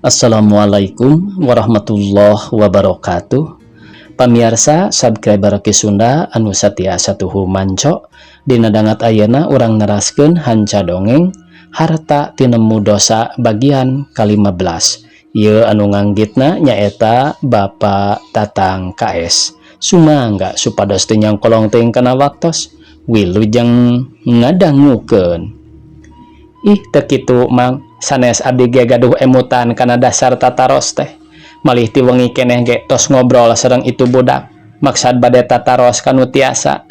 Assalamualaikum warahmatullahi wabarakatuh. Pamiarsa subscriber Ki Sunda anu satia satuhu manco. Dina dangat ayeuna urang neraskeun hanca dongeng Harta Tinemu Dosa bagian ka-15. Ieu anu nganggitna nyaeta Bapak Tatang KS. Sumangga supados teu nyangkolong teuing kana waktos. Wilujeng ngadangukeun. Ih, teu kitu, Mang. Sanes, abdi ge gaduh emutan kana dasar tataros teh. Malih ti wengi keneh ge tos ngobrol sareng itu budak, maksad bade tataros kanu tiasa.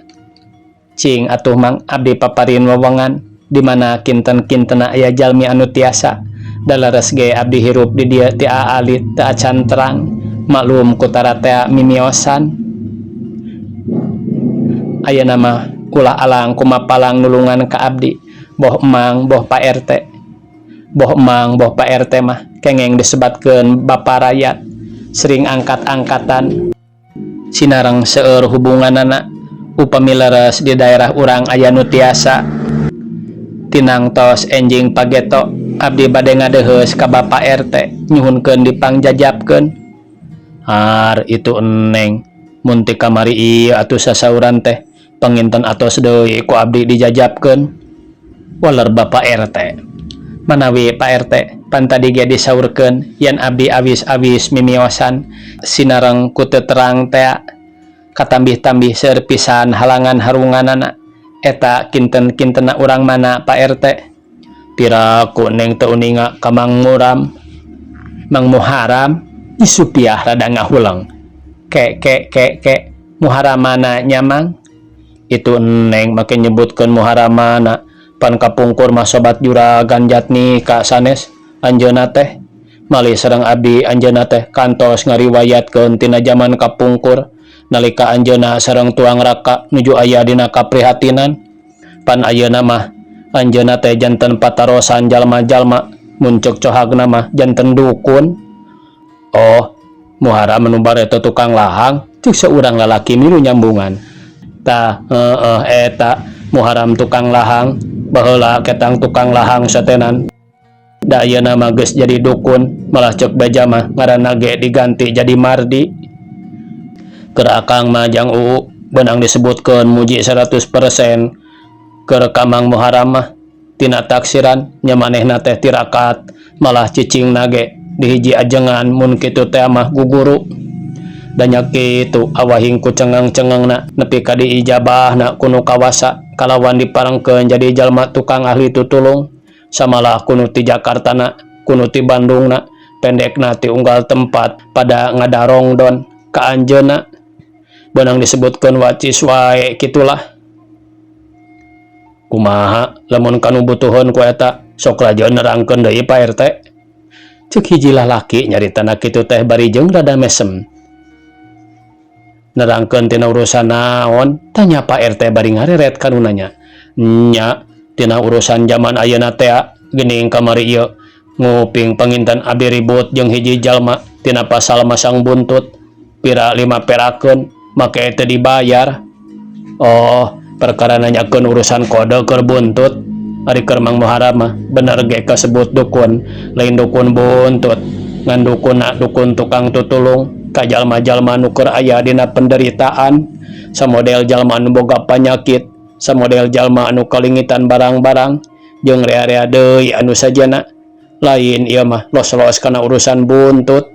Cing atuh, Mang, abdi paparin wewengan di mana kinten-kintena aya jalmi anu tiasa. Da leres ge abdi hirup di dieu ti aalit teu acan terang, maklum ku taratea mimiosan. Ayeuna mah ulah alang kumapalang nulungan ka abdi, boh Emang boh Pak RT. Boh Emang boh Pak RT mah kengeng disebatkeun bapa rayat, sering angkat-angkatan sinareng seueur hubunganana. Upami leres di daerah urang aya nu tiasa, tinangtos enjing pageto abdi bade ngadeheus ka Bapak RT nyuhunkeun dipangjajabkeun. Har itu, Eneng, mun ti kamari ieu atuh sasauran teh panginten atos deui ku abdi dijajabkeun, waler Bapak RT. Manawi Pak RT, pan tadi ge disaurkeun yen abdi awis-awis mimiosan sinareng ku teu terang tea, katambih-tambih seueur pisan halangan harunganana. Eta kinten-kintena urang mana, Pak RT? Piraku Neng teu uninga ka Mang Muram, Mang Muharam. Supiah rada ngahuleng. Ke ke ke ke Muharam mana nya, Mang? Itu, Neng, make nyebutkeun Muharam mana. Pan kapungkur mah sobat Juragan Jatnika sanes anjeunna teh. Malih sareng abdi anjeunna teh kantos ngariwayatkeun tina jaman kapungkur nalika anjeunna sareng tuang raka nuju aya dina kaprihatinan. Pan ayeuna mah anjeunna teh janten patarosan jalma-jalma, mun ceuk cohagna mah janten dukun. Oh, Muharam anu bareto tukang lahang, cek saurang lalaki milu nyambungan. Tah, heeh, eta Muharam tukang lahang. Baheula ketang tukang lahang satenan da, ayeuna mah geus jadi dukun. Malah cek beja mah ngaranna ge diganti jadi Mardi. Keur akang mah, Jang Uu, beunang disebutkeun muji 100% keur ka Mang Muharam mah. Tina taksiran nya manehna teh tirakat, malah cicingna ge di hiji ajengan. Mun kitu teh mah guguru da nya kitu awahing ku cengeng-cengengna nepi ka diijabahna ku nu kawasa kalawan diparengkeun jadi jalma tukang ahli tutulung. Samalah ku nu ti Jakartana, ku nu ti Bandungna, pendekna ti unggal tempat pada ngadarongdon ka anjeunna. Beunang disebutkeun wacis wae kitulah. Kumaha lamun kanu butuheun ku eta sok rajeun nerangkeun deui, Pak RT, cek hiji lalaki nyaritana kitu teh bari jeung rada mesem. Nerangkeun tina urusan naon? Tanya Pak RT bari ngareret kanu nanya. Nya tina urusan jaman ayeuna tea geuning. Kamari ieu nguping panginten abdi ribut jeung hiji jalma tina pasal masang buntut pira lima perakeun make teu dibayar. Oh, perkara nanyakeun urusan kode keur buntut. Ari keur Mang Muharam mah bener ge kasebut dukun, lain dukun buntut, ngan dukun dukun tukang tutulung ka jalma-jalma nu keur aya dina penderitaan, samodel jalma anu boga panyakit, samodel jalma anu kalingitan barang-barang, jeung rea-rea deui anu sajana. Lain ieu mah los-los kana urusan buntut.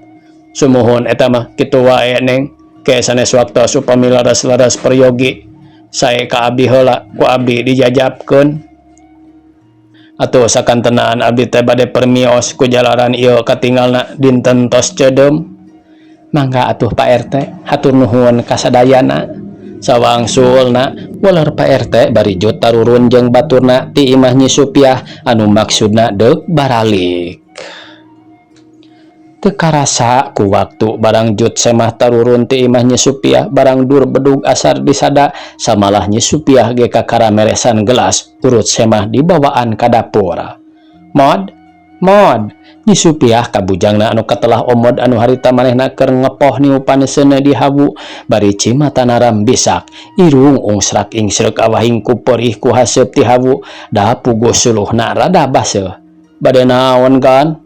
Sumuhun, eta mah kitu wae, Neng. Ke sanes waktos upami laras-laras peryogi sae ka abdi heula, ku abdi dijajabkeun. Atuh sakantenan abdi teh bade permios ku jalaran ieu katingalna dinten tos ceudeum. Mangga atuh, Pak RT, hatur nuhun kasadayana. Sawangsulna, waler Pak RT bari jut tarurun jeung baturna ti imah Nyi Supiah anu maksudna deuk baralik. Teu karasa ku waktu barang jut semah tarurun ti imah Nyi Supiah, barang dur bedug asar disada. Samalah Nyi Supiah ge kakara meresan gelas, urut semah dibawaan ka dapur. Mod, Mod! Nyi Supiah ka bujangna anu katelah Omod anu harita manehna keur ngepoh niupan seuneu di hawu bari cimatana rambisak, irung ungsrak ingsreuk awahing ku perih ku haseup ti hawu, da puguh suluhna rada baseuh. Bade naon, Gan?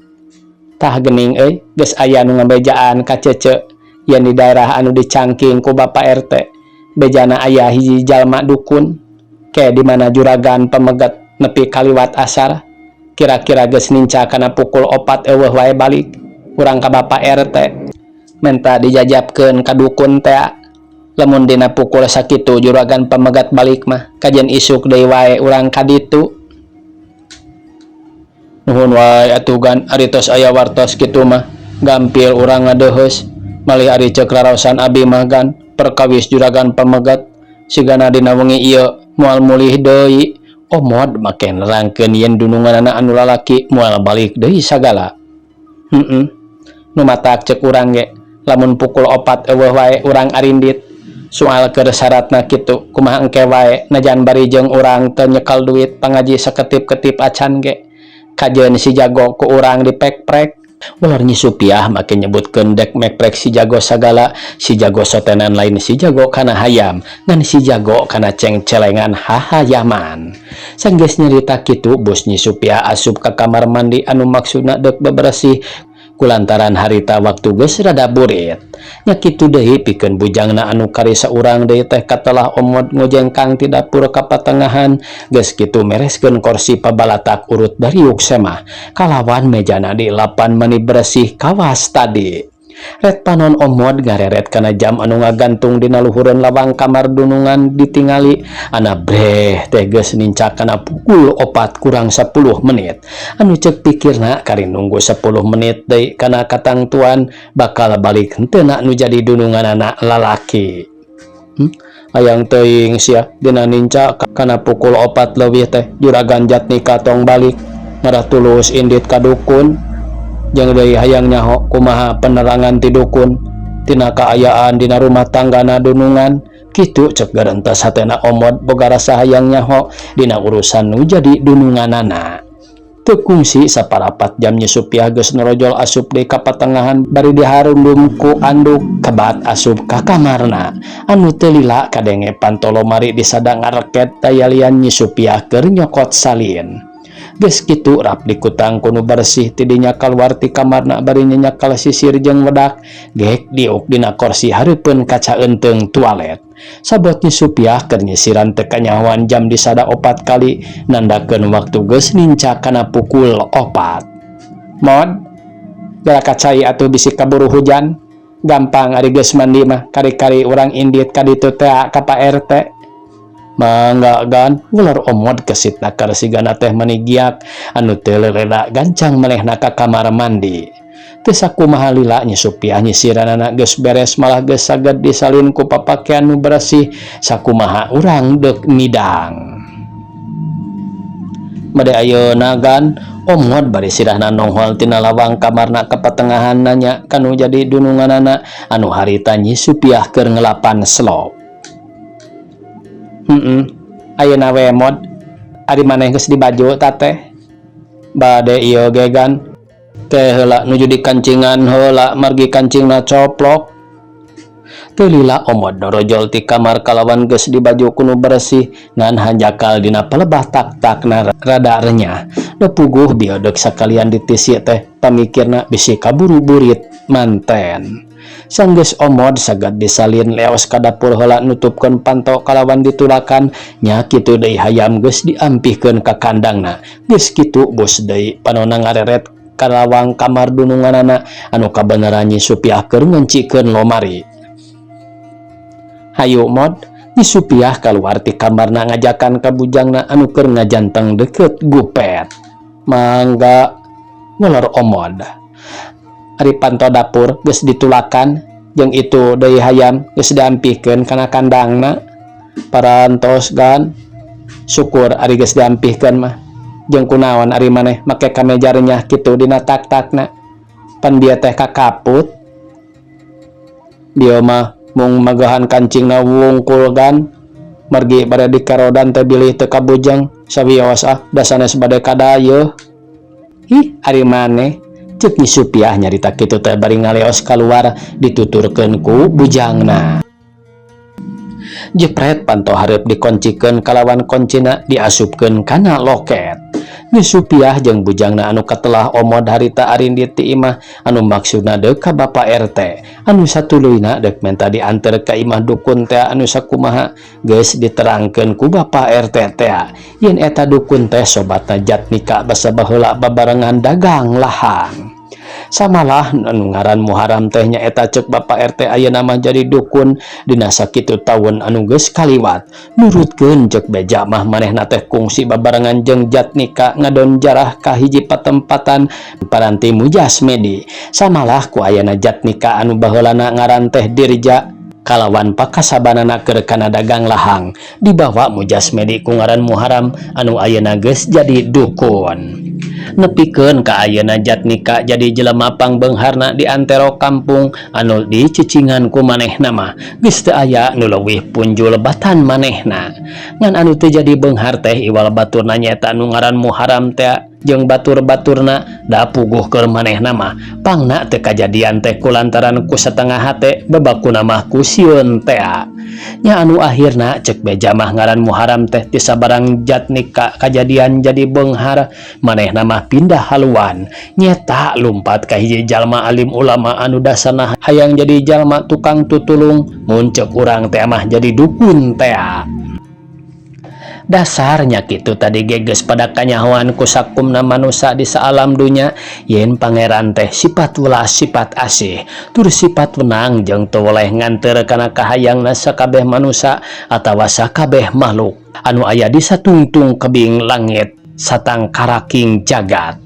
Tah geuning euy, geus aya nu ngabejaan ka Cece yen di daerah anu dicangking ku Bapak RT bejana aya hiji jalma dukun. Ke di mana juragan pameget nepi kaliwat asar, kira-kira geus ninca kana pukul 4 euweuh wae balik. Urang ka Bapak RT menta dijajabkeun ka dukun tea. Lamun dina pukul sakitu juragan pamegat balik mah, kajen isuk deui wae urang ka ditu. Nuhun wae atuh, Gan, ari tos aya wartos kitu mah gampil urang ngadeuheus. Malih ari ceuk raraosan abi mah, Gan, perkawis juragan pamegat sigana dina wengi ieu moal mulih deui. Omod make nerangkeun yen dununganana anu lalaki moal balik deui sagala. Heeh, nu matak ceuk urang ge lamun pukul 4 euweuh wae urang arindit. Soal keur syaratna kitu, kumaha engke wae najan bari jeung urang teu nyekel duit pangaji saketip-ketip acan ge, kajeun si jago ku urang dipekprek. Ular Nyi Supiah make nyebutkeun dek mekprek si jago sagala. Si jago sotenan lain si jago kana hayam, ngan si jago kana cengcelengan hahayaman. Sanggeus nyarita kitu, bos Nyi Supiah asup ka kamar mandi anu maksudna deuk bebersih kulantaran harita waktu geus rada burit. Nya kitu deui pikeun bujangna anu kari saurang deui teh katelah Omod ngojengkang ti dapur ka patengahan. Geus kitu mereskeun korsi pabalatak urut dariuk semah kalawan mejana dilapan mani bersih kawas tadi. Ret panon Omod ngareret kana jam anu ngagantung dina luhureun lawang kamar dunungan, ditingali ana breh teh geus nincak kana pukul 3.50. Anu ceuk pikirna kari nunggu 10 menit deui kana katangtuan bakal balik henteu nu jadi dununganana lalaki. Hayang teuing sia, dina ninca kana pukul 4 leuwih teh juragan Jatnika tong balik, ngarah tulus indit ka dukun. Jeung deui hayang nyaho kumaha penerangan ti dukun tina kaayaan dina rumah tanggana dunungan. Kitu cek garentes hatena Omod boga rasa hayang nyaho dina urusan nu jadi dununganana. Teu kungsi saparapat jam, Nyi Supiah geus norojol asup deui ka patengahan bari diharundum ku anduk kebat asup ka kamarna. Anu teu lila kadenge panto lomari disada ngareket tayalian Nyi Supiah keur nyokot salin. Geus kitu rap dikutang ku nu bersih, tidinya kaluar ti kamarna bari nyanyakal sisir jeung wedak, gek diuk dina korsi hareupeun kaca eunteung tualet. Sabot Nyi Supiah keur nyisiran teu kanyahoan jam disada opat kali, nandakeun waktu geus nincak kana pukul 4. Mod, geura ka cai atuh, bisi kaburu hujan. Gampang ari geus mandi mah, kari-kari urang indit ka ditu tea ka Pak RT. Mangga, Gan, ular Omod kesitna sigana teh mani giat anu teu leleda gancang manehna ka kamar mandi. Teu sakumaha lila Nyi Supiah nyisiranana geus beres, malah geus saged disalin ku papakean nu bersih. Sakumaha urang deuk midang? Bade ayeuna, Gan? Omod bari sirahna nongol tina lawang kamarna ka patengahan nanya kanu jadi dununganana anu harita Nyi Supiah keur ngelapan selop. Heeh, ayeuna we, Mod. Ari maneh geus dibaju ta teh? Bade ieu ge, Gan. Teh heula nuju dikancingan heula margi kancingna coplok. Teu lila Omod norojol ti kamar kalawan geus dibaju ku nu bersih, ngan hanjakal dina palebah tak-takna rada renyah. Da puguh bieu deuk sakalian ditisi teh, pamikirna bisi kaburu burit manten. Sanggeus Omod saged disalin, leos ka dapur heula nutupkeun panto kalawan ditulakan. Nya kitu deui hayam geus diampihkeun ka kandangna. Geus kitu bos deui panonna ngareret ka lawang kamar dununganana anu kabeneran Nyi Supiah keur ngoncikeun lomari. Hayu, Mod. Nyi Supiah kaluar ti kamarna ngajakan ka bujangna anu keur ngajanteng deukeut gupet. Mangga, ngolor Omod. Ari panto dapur geus ditulakan jeung itu deui hayam geus diampihkeun kana kandangna. Parantos, Gan. Syukur ari geus diampihkeun mah. Jeung kunaon ari maneh make kameja renyah kitu dina tak-takna? Pan bieu teh kakaput. Bieu mah mung magahan kancingna wungkul, Gan. Margi bade dikarodan teh bilih teu kabujeng. Sawios ah, da sanes bade kadayeuh. Ih, ari maneh, cek Nyi Supiah nyarita kitu teh bari ngaleos kaluar dituturkeun ku bujangna. Jepret panto hareup dikoncikeun kalawan koncina diasupkeun kana loket. Nyi Supiah jeung bujangna anu katelah omod harita arindit ti imah anu maksudna deuk ka Bapa RT anu satuluyna deuk menta dianter ka imah dukun teh anu sakumaha geus diterangkeun ku Bapa RT teh yen eta dukun teh sobatna Jatmika basa baheula babarengan dagang lahang. Samalah anu ngaran Muharam teh nyaeta cek Bapak RT ayeuna mah jadi dukun dina sakitu taun anu geus kaliwat. Nurutkeun cek beja mah manehna teh kungsi babarengan jeung Jatnika ngadon jarah ka hiji patempatan paranti Mujasmedi. Samalah ku ayana Jatnika anu baheulana ngaran teh Dirja kalawan pakasabanana keur kana dagang lahang dibawa Mujasmedi ku ngaran Muharam anu ayeuna geus jadi dukun. Nepikeun ka ayeuna Jatnika jadi jelema pangbeungharna di antero kampung anu dicicingan ku manehna mah geus teu aya nu leuwih punjul batan manehna. Ngan anu teu jadi beunghar teh iwal baturna nyaeta anu ngaran Muharam teh jeung batur-baturna da puguh keur manehna mah pangna teu kajadian teh kulantaran ku satengah hate babakuna mah ku sieun teh. Nya anu akhirna cek beja mah ngaran Muharam teh ti sabarang Jatnika kajadian jadi beunghar manehna mah pindah haluan nyeta lumpat ka hiji jalma alim ulama anu dasarna hayang jadi jalma tukang tutulung mun cek urang teh mah jadi dukun teh. Dasarnya kitu tadi geges pada kanyahoan ku sakumna manusa di saalam dunya yen pangeran teh sifat welas sifat asih tur sifat wenang jeung teu weleh nganteur kana kahayangna sakabeh manusa atawa sakabeh makhluk anu aya di satungtung kebing langit satang karaking jagat.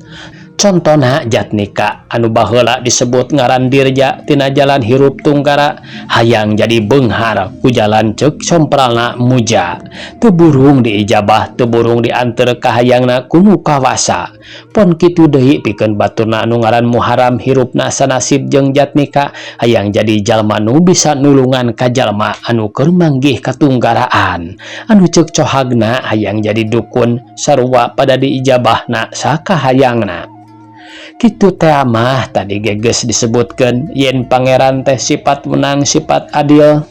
Contona Jatnika anu baheula disebut ngaran Dirja tina jalan hirup tunggara hayang jadi beunghar ku jalan cek sompralna muja teu burung diijabah teu burung dianteur kahayangna ku nu kawasa. Pon kitu deui pikeun baturna anu ngaran Muharam hirupna sanasib jeung Jatnika hayang jadi jalma nu bisa nulungan ka jalma anu keur manggih katunggaraan anu cek cohagna hayang jadi dukun sarua pada diijabahna sakahayangna. Kitu teh mah tadi geges disebutkeun yen pangeran teh sifat menang sifat adil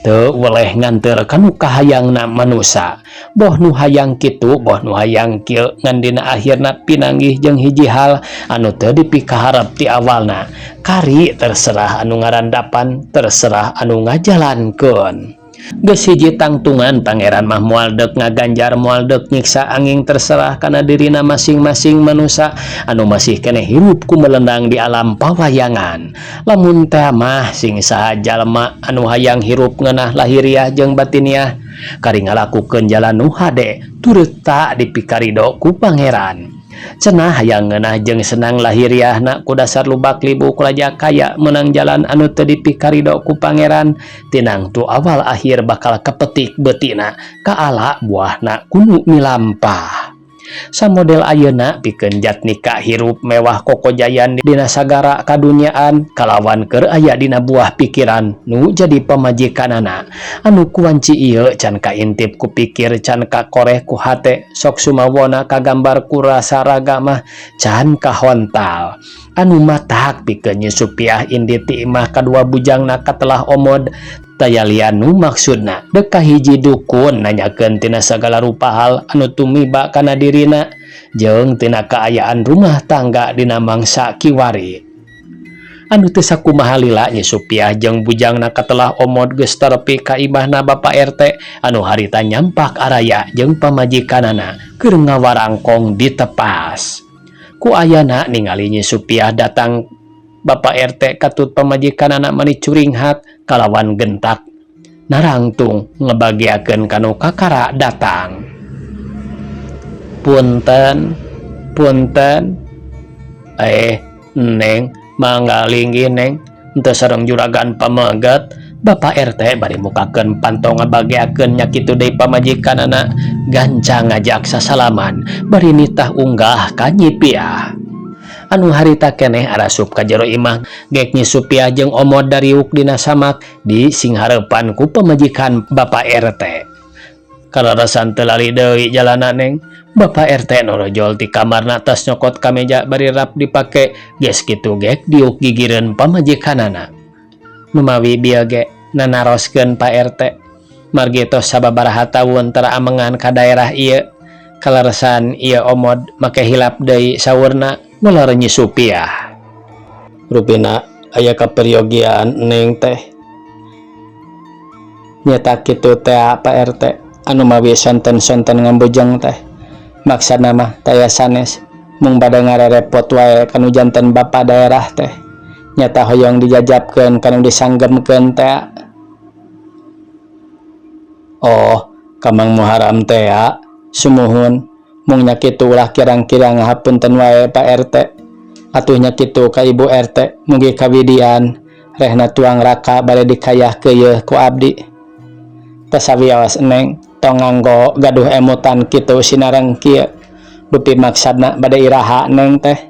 teu weleh nganteur kanu kahayangna manusa boh nu hayang kitu boh nu hayang kieu ngan dina akhirna pinanggih jeung hiji hal anu teu dipikaharep ti awalna kari terserah anu ngarandapan terserah anu ngajalankeun. Geus hiji tangtungan pangeran mah moal deuk ngaganjar moal deuk nyiksa angin terserah kana dirina masing-masing manusa anu masih keneh hirup ku melendang di alam pawayangan. Lamun teh mah sing saha jalma anu hayang hirup ngeunah lahiriah jeung batiniah kari ngalakukeun jalan nu hade turut tak dipikarido ku pangeran. Cenah hayang ngeunah jeung senang lahiriahna ku dasar lubak libu kulaja kaya menang jalan anu teu dipikarido ku pangeran tinang tu awal akhir bakal kepetik betina kaala buahna kunu milampah. Samodel ayeuna pikeun Jatnika hirup mewah kokojayan dina sagara kadunyaan kalawan keur aya dina buah pikiran nu jadi pamajikanana anu kuwanci ieu can kaintip ku pikir can kakoreh ku hate sok sumawona kagambar ku rasa raga mah can kahontal. Anu matak pikeun Nyi Supiah indit ti imah kadua bujangna katelah omod taya lian nu maksudna deuk ka hiji dukun nanyakeun tina sagala rupa hal anu tumiba kana dirina jeung tina kaayaan rumah tangga dina mangsa kiwari. Anu teu sakumaha lila Nyi Supiah jeung bujangna katelah omod geus terepi ka imahna Bapa RT anu harita nyampak araya jeung pamajikanana keur ngawarangkong ditepas. Ku ayana ningali Nyi Supiah datang Bapa RT katut pamajikanana mani curinghat kalawan gentak narangtung ngebagiakeun kanu kakara datang. Punten, punten, neng mangga linggih neng henteu sareng juragan pameget. Bapak RT bari mukakeun panto ngabageakeun nya kitu deui pamajikanana gancang ngajak sasalaman bari nitah unggah ka Nyi Piah. Anu harita keneh arasup ka jero imah gek Nyi Supiah jeung omod dariuk dina samak di singhareupan ku pamajikan Bapak RT. Kalarasan teu lali deui jalana neng. Bapak RT norojol ti kamarna tas nyokot kameja bari rap dipake geus kitu gek diuk gigireun pamajikanana. Numawi bieu ge nanaroskeun Pak RT margi tos sababaraha taun tara amengan ka daerah ieu. Kaleresan ieu omod make hilap deui saurna ular Nyi Supiah. Rupina aya kaperyogian Neng teh. Nyata kitu tea Pak RT anu mawi sonten-sonten ngambujeng teh. Maksana mah taya sanes mung bade ngarerepot wae kanu janten bapa daerah teh. Nyata hoyong dijajabkeun kanu disanggemkeun tea. Oh, ka Mang Muharam tea. Sumuhun mung nya kitu ulah kirang-kirang ngahapunten wae Pak RT. Atuh nya kitu ka Ibu RT mugi kawidian rehna tuang raka bade dikayah keuyeuh ku abdi. Teu sawios Neng tong nganggo gaduh emutan kitu sinareng kieu. Dupi maksadna bade iraha Neng teh.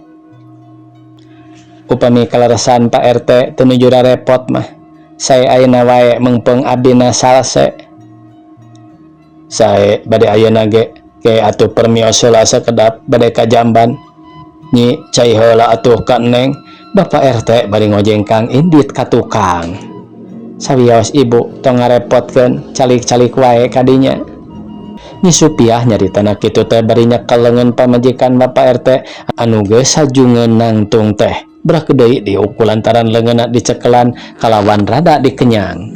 Upami kaleresan Pak RT teu nuju rarepot mah sae ayeuna wae meungpeung abdina salse. Sae bade ayeuna ge ke atuh permios heula sakedap bade ka jamban. Nyi cai heula atuh ka Neng. Bapak RT bari ngojengkang indit ka tukang. Sawios Ibu tong ngarepotkeun calik-calik wae kadinya. Nyi Supiah nyaritana kitu teh bari nyekel leungeun pamajikan Bapak RT anu geus sajungeun nangtung teh. Brak deui diuk lantaran leungeunna dicekelan kalawan rada dikenyang.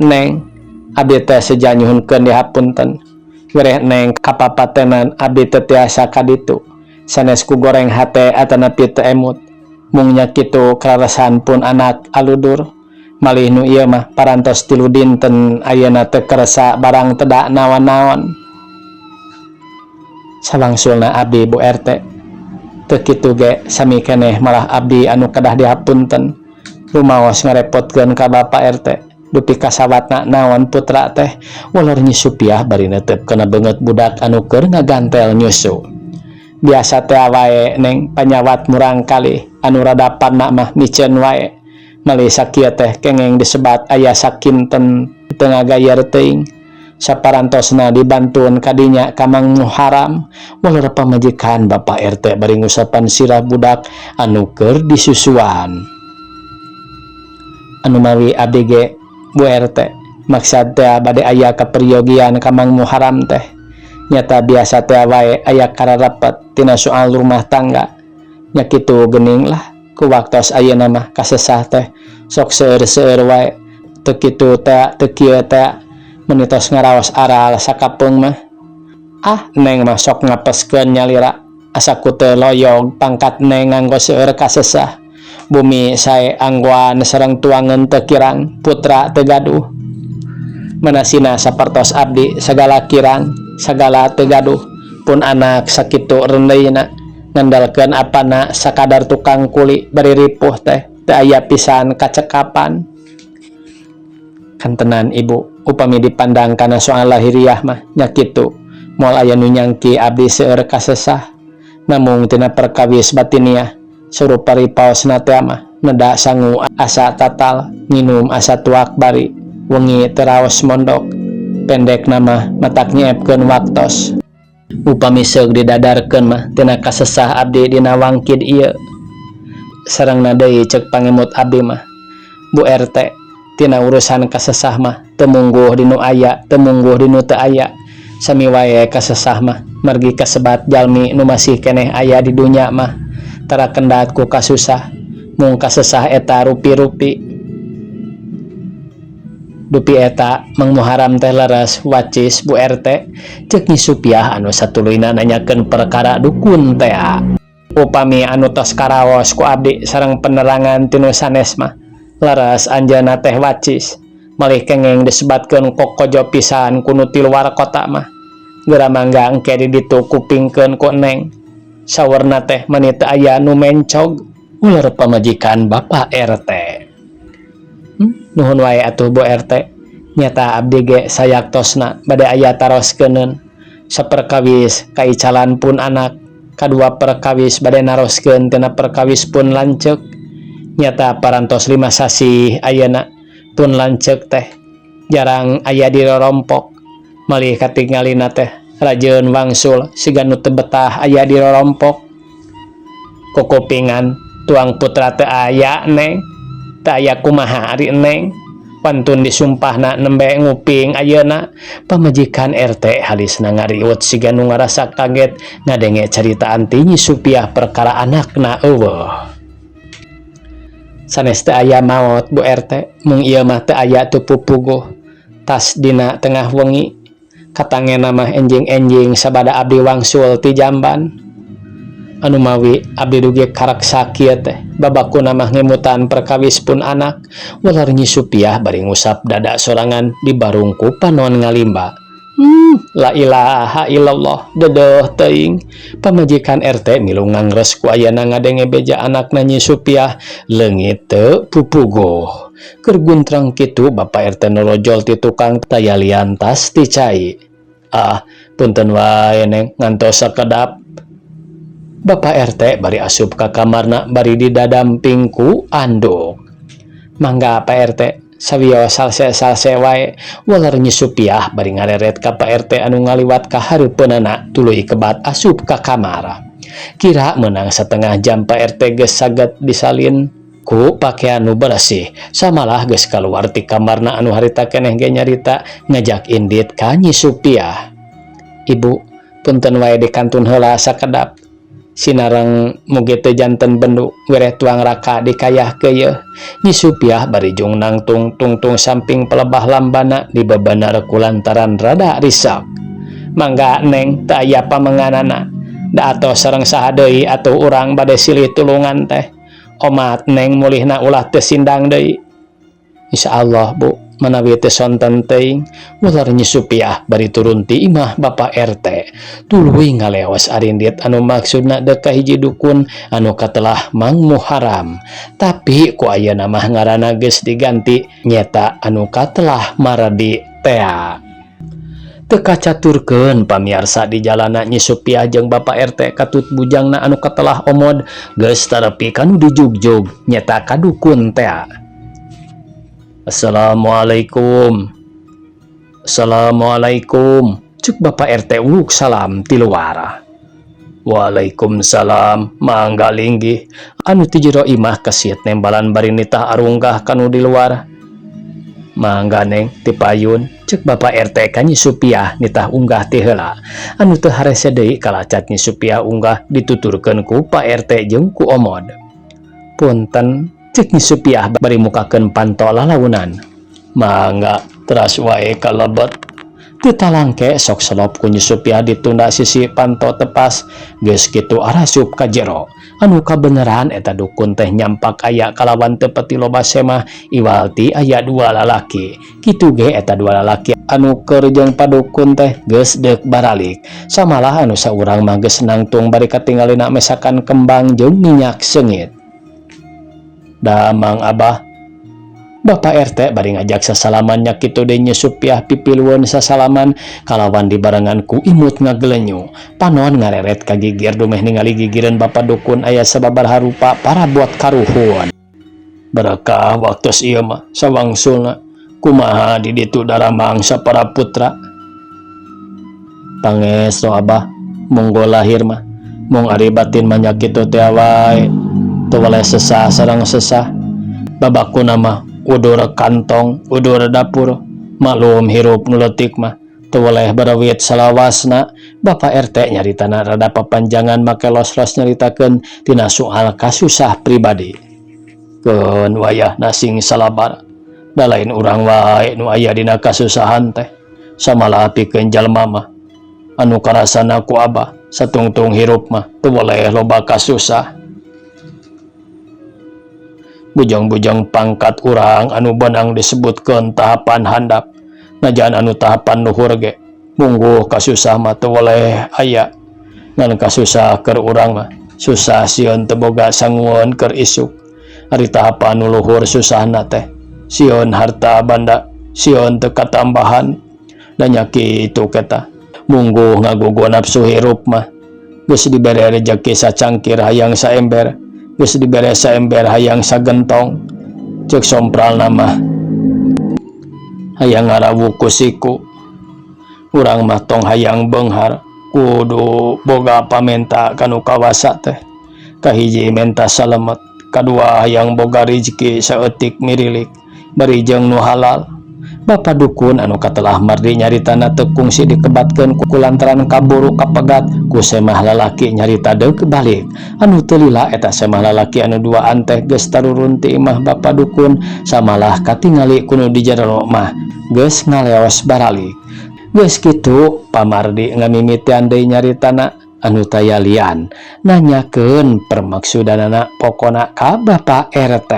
Neng, abdi teh seja nyuhunkeun dihapunten. Wereh Neng kapapatenan abdi teu tiasa ka ditu. Sanes ku goreng hate atanapi teu emut. Mung nya kitu kaleresan pun anak aludur. Malih nu ieu mah parantos 3 dinten ayeuna teu kersa barang teda naon-naon. Sawangsulna abdi Bu RT. Teu kitu ge sami keneh malah abdi anu kedah dihapunten. Rumaos ngarepotkeun ka Bapak RT. Dupi kasawatna naon putra teh walor Nyi Supiah bari neuteup kana beungeut budak anu keur ngagantel nyusu. Biasa teh wae Neng panyawat murang kali anu rada panna mah miceun wae. Malih sakieu teh kengeng disebat aya sakinten teu ngagayer teuing. Saparantosna dibantun kadinya ka Mang Muharam walor pamajikan Bapak RT bari ngusapan sirah budak anu keur disusuan. Anu mawi abdi ge Bu RT maksad teh bade aya kaperyogian ka Mang Muharam teh. Nyata biasa teh wae aya kararepet tina soal rumah tangga. Nya kitu geuning lah ku waktos ayeuna mah kasesah teh sok seueur-seueur wae teu kitu teh teu kieu teh meuni tos ngaraos aral sakapeung mah. Ah Neng mah sok ngapeskeun nyalira asa ku teu loyog pangkat Neng nganggo seueur kasesah. Bumi sae anggoan sareng tuangeun teu kirang putra teu gaduh. Manasina sapertos abdi sagala kirang sagala teu gaduh pun anak sakitu rendeuna ngandalkeun apana sakadar tukang kuli bari ripuh teh teu aya pisan kacekapan. Kantenan Ibu upami dipandang kana soal lahiriah mah nya kitu moal aya nu nyangki abdi seueur kasesah. Namung tina perkawis batiniah surupa ripaosna teh mah neda sangu asa tatal nginum asa tuak bari wengi teu raos mondok. Pendekna mah matak nyeepkeun waktos. Upami seug didadarkeun mah tina kasesah abdi dina wangkid ieu. Sarengna deui ceuk pangemut abdi mah Bu RT tina urusan kasesah mah teu mungguh dinu aya teu mungguh dinu teu aya. Sami wae kasesah mah margi kasebat jalmi nu masih keneh aya di dunya mah tara kendat ku kasusah mung kasesah eta rupi-rupi. Dupi eta Mang Muharam teh leres wacis Bu RT ceuk Nyi Supiah anu satuluyna nanyakeun perkara dukun tea. Upami anu tos karaos ku abdi sareng penerangan tinu sanes mah leres anjeunna teh wacis malih kengeng disebatkeun kokojo pisan ku nu ti luar kota mah. Geura mangga engke di ditu kupingkeun ku Neng. Saurna teh mani teu aya nu mencog ular pamajikan Bapak RT. Nuhun wae atuh Bu RT. Nyata abdi ge sayaktosna bade aya taroskeuneun. Saperkawis kaicalan pun anak, kadua perkawis bade naroskeun tina perkawis pun lanceuk. Nyata parantos 5 sasih ayeuna pun lanceuk teh jarang aya di rorompok. Malih katingalina teh rajeun wangsul siga nu teu betah aya di rorompok. Kukupingan tuang putra teu aya Neng, teu aya kumaha ari Neng. Pantun disumpahna nembe nguping ayeuna. Pamajikan RT halisna ngariut siga nu ngarasa kaget ngadenge caritaan ti Nyi Supiah perkara anakna eueuh. Sanes teu aya maot Bu RT, mung ieu mah teu aya teu pupuguh. Tas dina tengah wengi katangena mah enjing-enjing sabada abdi wangsul ti jamban. Anu mawi abdi dugi kareksa kieu teh babakuna mah ngemutan perkawis pun anak. Walar Nyi Supiah bari ngusap dada sorangan dibarung ku panon ngalimba. La ilaha illallah, dedeuh teuing. Pamajikan RT milu ngangres ku ayana ngadenge beja anakna Nyi Supiah leungit teu pupuguh. Keur guntrang kitu Bapak RT norojol ti tukang taya lian tas ti cai. Ah, punten wae Neng, ngantos sakedap. Bapak RT bari asup ka kamarna bari didadamping ku anduk. Mangga Pak RT, sawios salse-salse wae. Walar Nyi Supiah bari ngareret ka Pak RT anu ngaliwat ka hareupeunana tuluy kebat asup ka kamar. Kira meunang satengah jam Pak RT geus saged disalin ku pakaian nu beresih. Samalah geus kaluar ti kamarna anu harita keneh ge nyarita ngajak indit ka Nyi Supiah. Ibu, punten wae dikantun heula sakedap. Sinareng mugi teu janten bendu wereh tuang raka dikayah yeuh. Nyi Supiah bari jung nangtung tungtung samping pelebah lambana dibebener ku lantaran rada risak. Mangga Neng, teu aya pamenganana. Da atos sareng saha deui atuh urang bade silih tulungan teh. Omat Neng mulihna ulah teu sindang deui. Insyaallah Bu, manawi teu sonten teuing. Ular Nyi Supiah bari turun ti imah Bapak RT. Tuluy ngaleos arindit anu maksudna deuk ka hiji dukun anu katelah Mang Muharam. Tapi ku ayeuna mah ngaranna geus diganti nyeta anu katelah Mardi tea. Teu kacaturkeun pamiarsa di jalana Nyi Supiah jeung Bapak RT katut bujangna anu katelah Omod geus tarepi kanu dijugjug nyeta ka dukun tea. Assalamualaikum. Assalamualaikum. Cuk Bapak RT uluk salam ti luar. Waalaikumsalam, mangga linggih. Anu ti jero imah kesit nembalan bari nitah arunggah kanu di luar. Mangga Neng, tipayun. Cek Bapak RT ka Nyi Supiah nitah unggah ti heula. Anu teu harese deui kalacat Nyi Supiah unggah dituturkeun ku Pak RT jeung ku Omod. Punten, cek Nyi Supiah bari mukakeun panto lalaunan. Mangga teras wae kalebet. Teu talangke sok selop ku Nyi Supiah ditunda sisi panto tepas geus kitu arasup ka jero. Anu kabeneran eta dukun teh nyampak aya kalawan teu peti loba semah iwal ti aya dua lalaki. Kitu ge eta dua lalaki anu keur jeung padukun teh geus deuk baralik. Samalah anu saurang mah geus nangtung bari katingalina mesakan kembang jeung minyak seungit. Damang Abah. Bapak RT bari ngajak sasalaman nya kitu deui Nyi Supiah pipilueun sasalaman kalawan dibarengan ku imut ngagelenyu. Panon ngareret ka gigir dumeh ningali gigireun bapak dukun aya sababaraha rupa parabot karuhun. Berkah waktos ieu mah sawangsulna kumaha di ditu daramang sapara putra. Pangestu Abah, munggo lahir mah mung ari batin mah nya kitu teh wae teu weleh sesah sareng sesah. Babakuna mah udur kantong udur dapur maklum hirup nu leutik mah teu weleh barawit salawasna. Bapak RT nyaritana rada papanjangan make los-los nyaritakeun tina soal kasusah pribadi. Keun wayahna sing salabar da lain urang wae nu aya dina kasusahan teh samalah pikeun jalma mah anu karasana ku Abah satungtung hirup mah teu weleh loba kasusah. Bujang-bujang pangkat urang anu benang disebutkeun tahapan handap najan anu tahapan luhur ge mungguh kasusah mah teu weleh aya ngan kasusah keur urang mah susah sieun teu boga sangueun keur isuk. Ari tahapan nu luhur susahna teh sieun harta banda sieun teu katambahan da nya kitu eta mungguh ngagugu nafsu hirup mah. Geus dibere rejeki sacangkir hayang saember, geus dibere saember hayang sagentong. Ceuk sompralna mah hayang ngarawuk ku siku. Urang mah tong hayang beunghar, kudu boga pamenta kanu kawasa teh. Kahiji menta salamet, kadua hayang boga rizki saeutik mirilik. Bari jeung nu halal. Bapak dukun anu katelah Mardi nyaritana teu kungsi dikebatkeun kulantaran kaburu kapegat ku semah lalaki nyarita deuk balik. Anu teu lila eta semah lalaki anu duaan teh geus tarurun ti imah bapak dukun, samalah katingali ku nu di jero mah geus ngaleos baralik. Geus kitu Pa Mardi ngamimitian deui nyaritana anu taya lian nanyakeun permaksudanana pokona ka Bapak RT.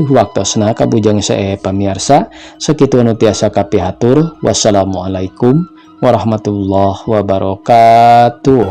Waktosna kabujang sae, pamiarsa, sakitu anu tiasa kapihatur. Wassalamualaikum warahmatullahi wabarakatuh.